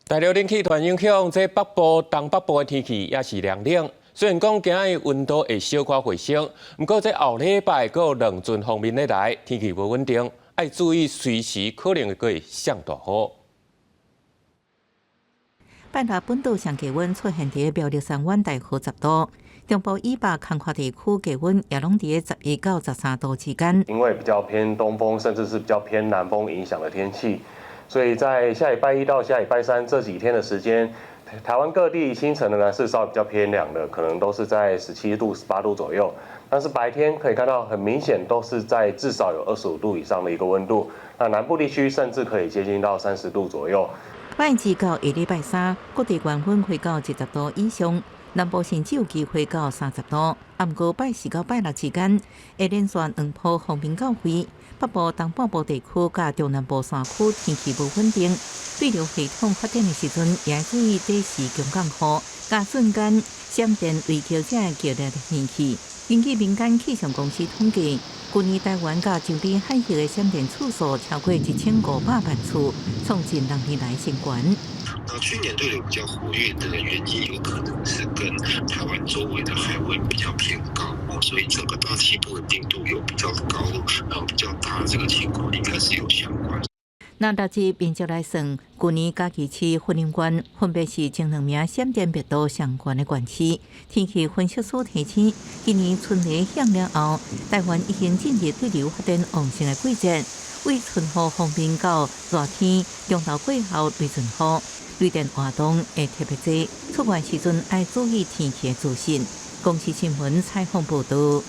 大陸冷氣團影響，這北部、東北部的天氣也是涼冷。雖然講今仔日溫度會小可回升，毋過這後禮拜閣有兩陣鋒面咧來，天氣無穩定，愛注意隨時可能會閣降大雨。拜六本島上低溫出現佇苗栗三灣大和10度，中部以北空曠地區低溫也攏佇11到13度之間。因為比較偏東風，甚至是比較偏南風影響的天氣，所以在下禮拜一到下禮拜三這幾天的時間，台灣各地清晨呢是稍微比較偏涼的，可能都是在17度、18度左右。但是白天可以看到，很明顯都是在至少有25度以上的一個溫度。那南部地區甚至可以接近到30度左右。拜二到下禮拜三，各地高溫會到20度以上，南部甚至有機會到30度。啊，毋過拜四到拜六之間，會連續兩波鋒面到位，北部、東半部地區佮中南部山區天氣無穩定，對流系統發展的時陣，也愛注意短時強降雨、佮瞬間閃電雷擊這的劇烈天氣。根據民間氣象公司統計，去年台灣佮周邊海域的閃電次數超過1500萬次，創近6年來新高。那去年對流比較活躍的原因，有可能是跟台灣周圍的海溫比較偏高，所以整個大氣不穩定度有比較高，然後比較大的這個情況，應該是有相關。那大致面積來算，去年嘉義市雲林縣分別是前兩名閃電密度上懸的縣市。天氣分析師提醒，今年春雷響了後，台灣已經進入對流發展旺盛的季節，為春雨鋒面到熱天，中晝過後雷陣雨、雷電活動會特別濟，出外時陣愛注意天氣的資訊。公視新聞採訪報導。